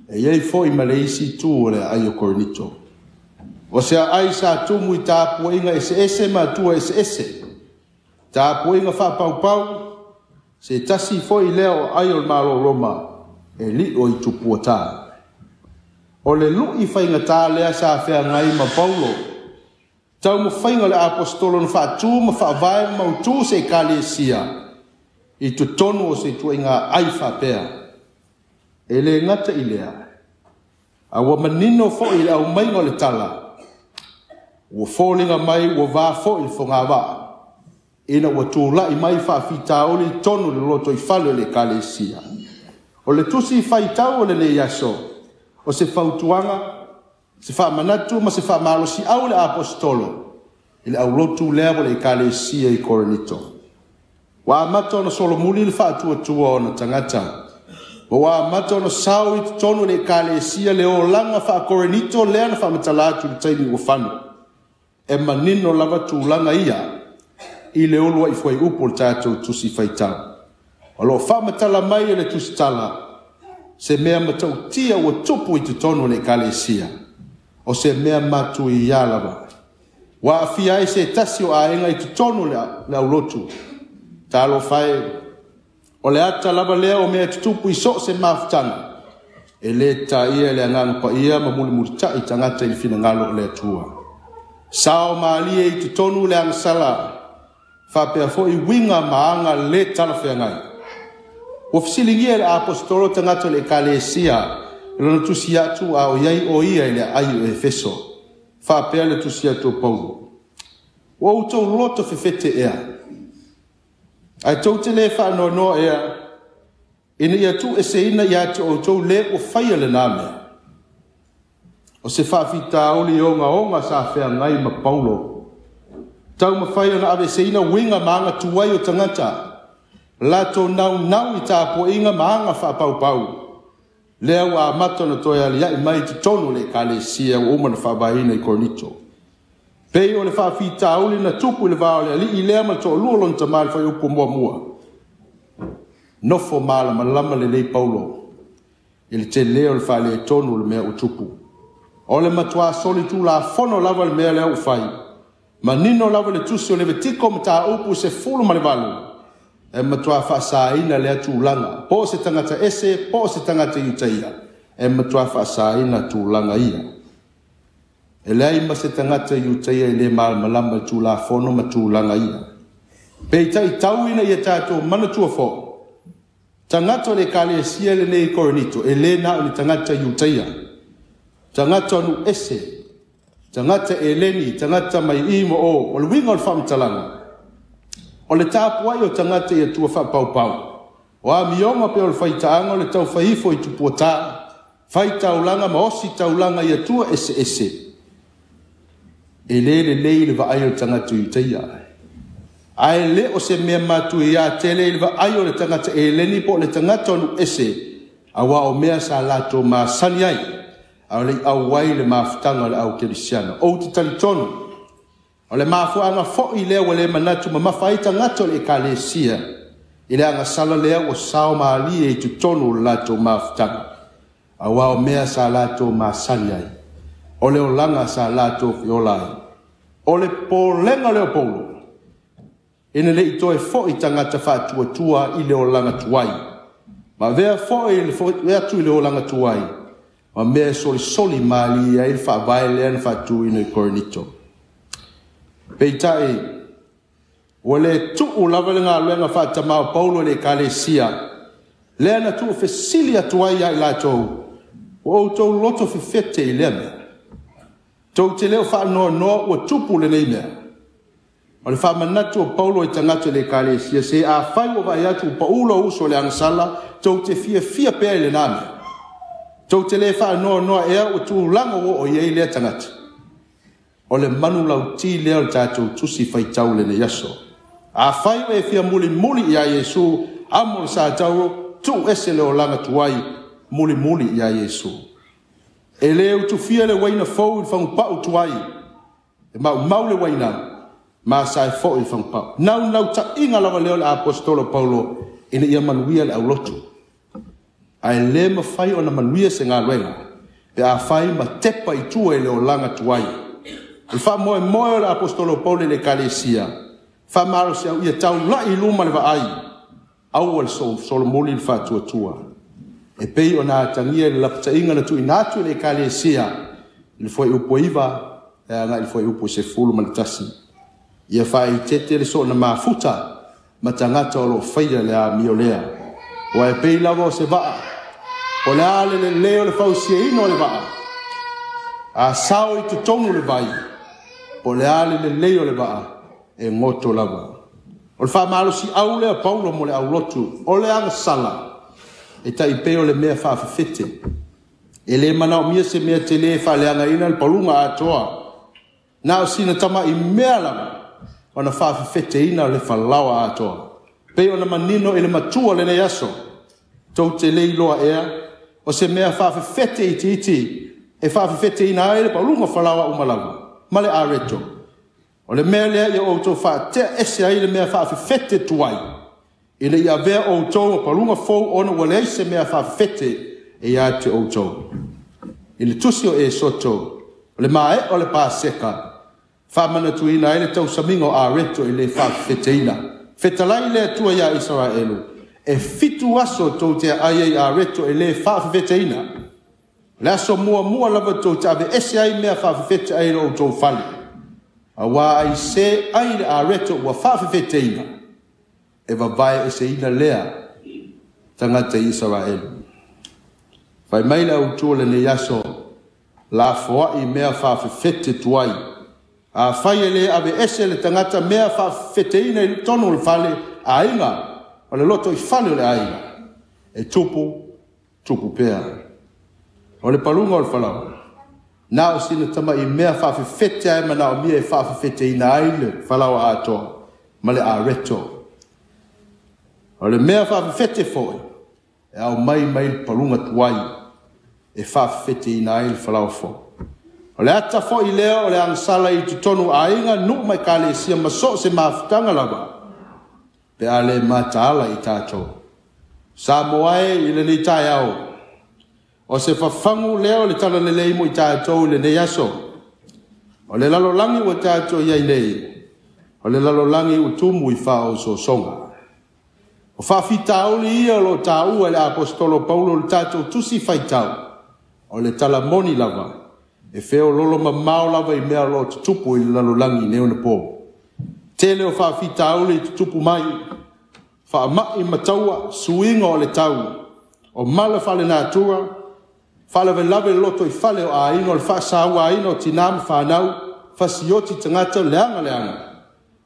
E iai foi ma le isi itu o le aai o Korinito. O se aai sa tumu i tapuaiga eseese ma atua eseese. Tapuaiga faapaupau, se tasi foi lea o aai o le Malo o Roma e li'o i tupuatā. O le lu'i faigatā lea sa feagai ma Paulo, taumafaiga o le aposetolo na faatū ma faavae ma mautū se ekalesia i totonu o se ituaiga aai faapea. E le gata i lea, a ua manino foi i le aumaiga o le tala, ua foliga mai ua va foi le fogavaa, ina ua tulai mai faafitauli i totonu o le lotoifale o le ekalesia. O le tusi faitau o lenei aso, o se fautuaga, se faamanatu ma se faamalosiau le aposetolo i le aulotu lea o le ekalesia i Korinito. Ua amata ona solomuli le faatuatua o ona tagata. Ua amata ona sao i totonu o le ekalesia le olaga faa-Korinito lea na faamatala atu i le taimi ua fano. E manino lava tulaga ia i le uluai fuaiupu o le tatou tusi faitau. O lo o faamatala mai e le tusitala se mea matautia ua tupu i totonu o le ekalesia. O se mea matuia lava. Ua aafia ai se tasi o aiga i totonu o le aulotu. Talofa e, o le ata lava lea o mea tutupu i so o se mafutaga, e le taia le agaga paia ma mulimulita'i tagata i le finagalo o le Atua. Sao malie i totonu le agasala, faapea foi uiga ma aga le talafeagai. Ua fesiligia e le aposetolo tagata o le ekalesia i lona tusi atu a o i ai o ia i le aai o Efeso. Faapea le tusi atu o Paulo. Ua outou loto fefete ea, ae tou te le faanoanoa ea, ina ia tuueseina ia te outou le ua faia lenā mea. O se faafitauli ogaoga sa feagai ma Paulo. Taumafai ona aveeseina uiga ma aga tuai o tagata, latou naunau i tapuaiga ma aga faapaupau. Lea ua amata ona toe aliae mai i totonu o le ekalesia ua uma ona faavaeina i Korinito. Pei o le faafitauli na tupu i le va o le alii lea ma le toalua o lona tama i le fuaiupu muamua. Nofo malamalama lelei Paulo i le tele o le faaletonu o le mea ua tupu. O le matua solitulafono lava le mea lea ua fai. Manino lava le tusi o Levitiko mataupu 18, e matua faasaina lea tulaga. Po o se tagata ese, po o se tagata Iutaia, e matua faasaina tulaga ia. E leai ma se tagata Iutaia e le malamalama i tulafono ma tulaga ia. Peitai tau ina ia tatou manatua foi, tagata o le ekalesia lenei i Korinito, e le na o ni tagata Iutaia, tagata o nuu ese, tagata Eleni, tagata mai i ma o. O le uiga o le faamatalaga, o le tapuai o tagata i atua faapaupau, o amioga pe o le faitaaga o le taufaifo i tupuatā, faitaulaga ma osi taulaga i atua eseese. E le lelei le vaai o le tagata Iutaia. Ae le o se mea matuia tele i le vaai o le tagata Eleni po o le tagata o nuu ese, auā o mea sa latou masani ai, a o le i auai le mafutaga o le au kerisiano. Ou te talitonu, o le mafuaaga foi lea ua le manatu mamafa ai tagata o le ekalesia i le agasala lea ua sao malie i totonu o le latou mafutaga, auā o mea sa latou masani ai, o le olaga sa latou feola ai. O le popolega lea o Paulo, ina ne i toe foi tagata faatuatua i le olaga tuai, ma avea foi le foi atu i le olaga tuai, ma mea e solisoli malie ai le faavae lea na faatuina i Korinito. Peitai, ua le tuu lava le galuega faatamā o Paulo i le ekalesia, lea na tuufesili atu ai ia i latou, ua outou loto fefete i lea mea. Tou te le o faanoanoa ua tupu lenei mea. O le faamanatu o Paulo i tagata o le ekalesia, se afai ua vaai atu ua pau lou uso i le agasala, tou te fiafia pea i lenā mea. Tou te le faanoanoa ea ua tulaga ua oo i ai lea tagata. O le manulauti lea o le tatou tusi faitau lenei aso. Afai ua e fia mulimuli ia Iesu, amo le sa tauro, tuu ese le olaga tuai, mulimuli ia Iesu. E le utufia le uaina fou i le fagupau tuai, e maumau le uaina, ma sae foi i le fagupau. Naunautai lava lea o le aposetolo Paulo ina ia manuia le aulotu. Ae lē mafai ona manuia se galuega pe afai ma tepa i tua i le olaga tuai. O le faamoemoe o le Aposetolo Paulo i le Ekalesia, faamalosiau ia taula'i i luma le vaai, aua le solomuli le faatuatua. E pei ona atagia i le lapataiga na tuuina atu i le Ekalesia i le fuaiupu e 9 e agai i le fuaiupu e 11. Ia faaeteete le soona mafuta ma tagata o lo o faia le amio lea. Aua e pei lava o se vaa, o le a le lelei o le fausiaina o le vaa, a sao i totonu le vai, po o le a le lelei o le vaa, e goto lava. O le faamalosiau lea a Paulo mo le aulotu, o le agasala e taipei o le mea faafefete. E le manaomia se mea tele e faaleagaina le paluga atoa. Na o sina tama'i mea lava ona faafefeteina le falaoa atoa. Pei ona manino i le matua o lenei aso, tou te le iloa ea, o se mea faafefete itiiti e faafefeteina ai le paluga falaoa uma lava, ma le areto. O le mea lea ia outou faatea ese ai le mea faafefete tuai, ina ia avea outou ma paluga fou ona ua leai se mea faafefete e ia te outou. I le tusi o Esoto, o le mae'a o le Paseka, faamanatuina ai le tausamiga o areto e le faafefeteina. Fetalai le Atua iā Isaraelu, e 7 aso tou te aai ai i areto e le faafefeteina. O le aso muamua lava tou te aveese ai mea faafefete ai lo outou fale. Auā aisē ai le areto ua faafefeteina, e vavae eseina lea tagata i Isaraelu. Fai mai le autu o lenei aso, lafoai mea faafefete tuai. Afai e le aveese le tagata mea faafefeteina i totonu o le fale aiga, o le loto i fale o le aiga, e tupu, tupu pea. O le paluga o le falaoa, na o sina tama'i mea faafefete ae manaomia e faafefeteina ai le falaoa atoa ma le areto. O le mea faafefete foi, e ao mai mai le paluga tuai e faafefeteina ai le falaoa fou. O le ata foi lea o le agasala i totonu aiga, nuu ma ekalesia ma so o se mafutaga lava, pe a le mataala i tatou. Samoa e i lenei taeao, o se fafagu lea o le talalelei mo i tatou i lenei aso. O le lalolagi ua tatou i ai nei, o le lalolagi ua tumu i faaosoosoga. O faafitauli ia o lo o taua e le Aposetolo Paulo i le tatou tusi faitau, o le talamoni lava, e feoloolo mamao lava i mea o lo o tutupu i le lalolagi nei ona po. Tele o faafitauli i tutupu mai, faama'i ma taua, suiga o le tau, o mala faalenatura, faalavelave loto i fale o aiga, o le faasauaina o tinā ma fanau, fasioti tagata leaga leaga,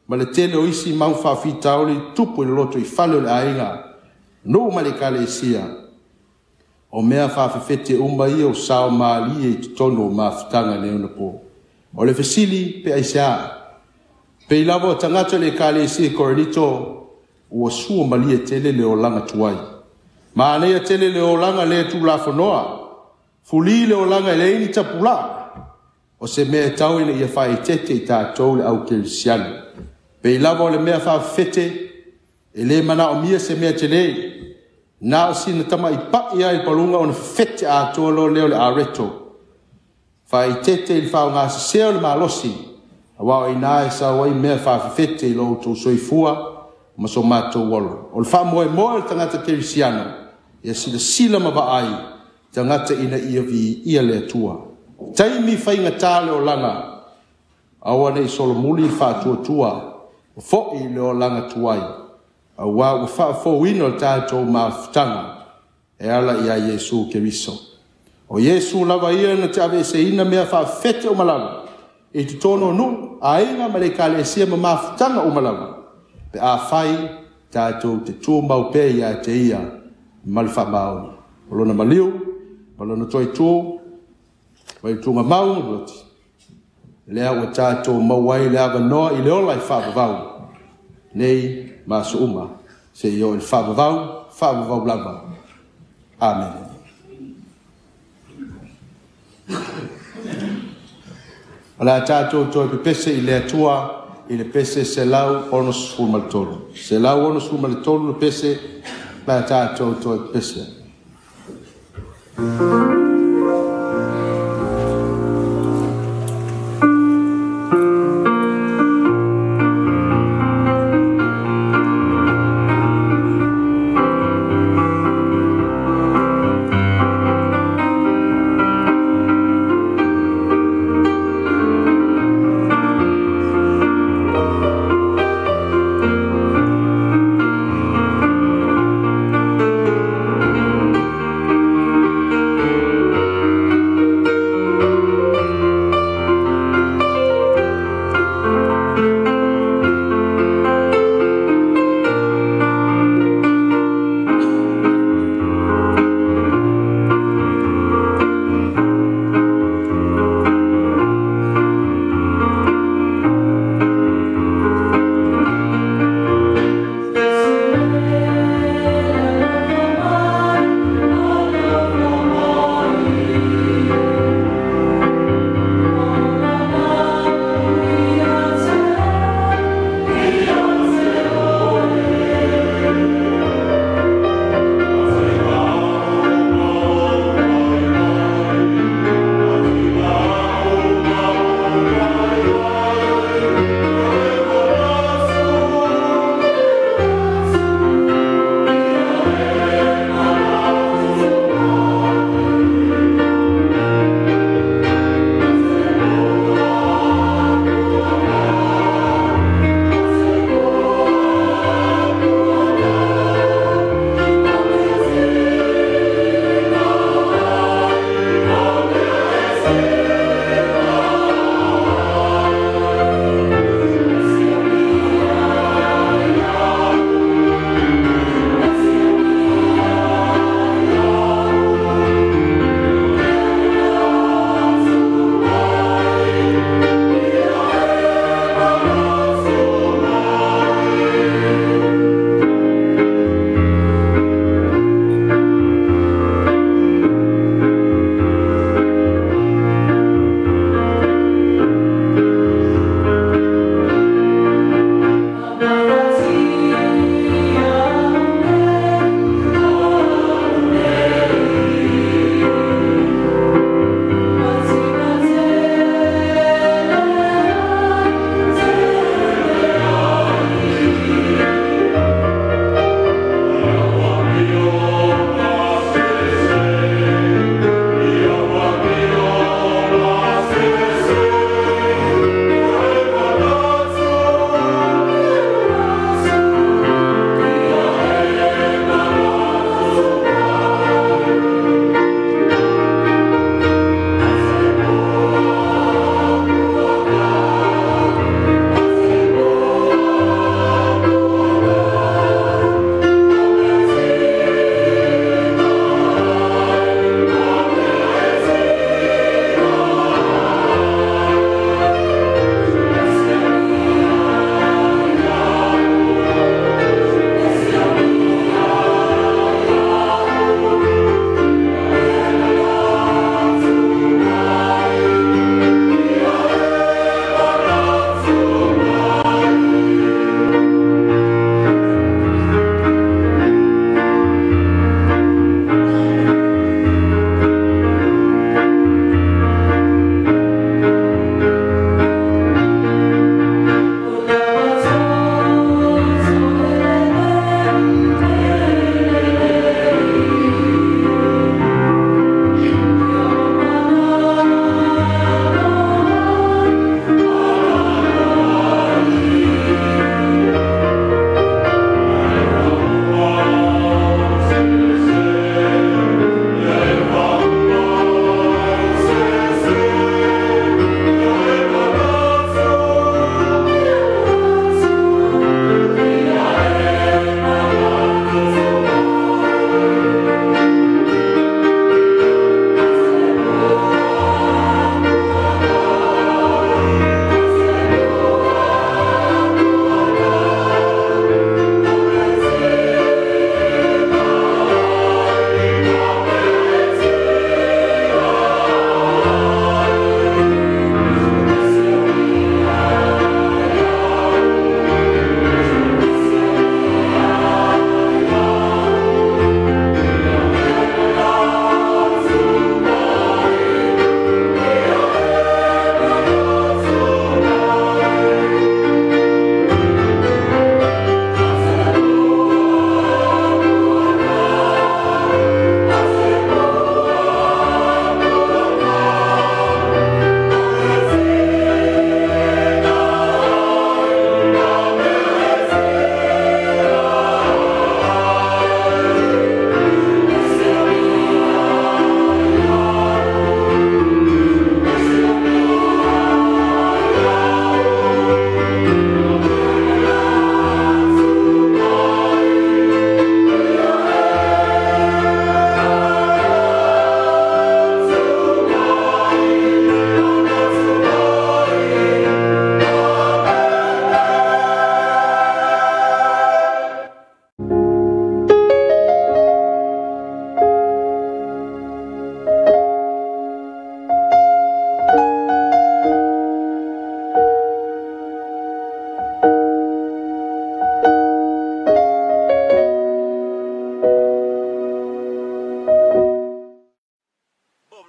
ma le tele o isi mau faafitauli tupu i le loto i fale o le aiga, nuu ma le ekalesia. O mea faafefete uma ia o sao malie i totonu o mafutaga nei ona po. O le fesili pe aisea, pei lava o tagata o le ekalesia i Korinito, ua sua malie tele le olaga tuai. Manaia tele le olaga le tulafonoa, fuli le olaga e leai ni tapulaa, o se mea e tau ina ia faaeteete i tatou le au kerisiano. Pei lava o le mea faafefete, e le manaomia se mea tele, na o sina tama'i pa'i lava i le paluga ona fefete atoa loa lea o le areto. Faaeteete i le faaaogasesē o le malosi, auā o i ina e sau ai mea faafefete i lo outou soifua ma so matou ola. O le faamoemoe o le tagata kerisiano, ia silasila ma vaai tagata ina ia viia le Atua. Taimi faigata le olaga, aua ne i solomuli le faatuatua, fo'i le olaga tuai, auā ua faafouina o le tatou mafutaga e ala iā Iesu Keriso. O Iesu lava ia na te aveeseina mea faafefete uma lava i totonu o nuu, aiga ma le ekalesia ma mafutaga uma lava, pe afai tatou te tumau pea ia te ia ma le faamaoni. O lona maliu ma lona toe tu mai tuugamau ma lea ua tatou maua ai le avanoa i le ola i faavavau nei ma aso uma, seia oo i le faavavau, faavavau lava. Amene. O le a tatou toe pepese i le Atua i le pese 163. 163 le pese, o le a tatou toe pepese.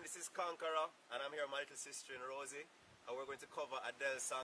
This is Conqueror, and I'm here with my little sister in Rosie, and we're going to cover Adele's song.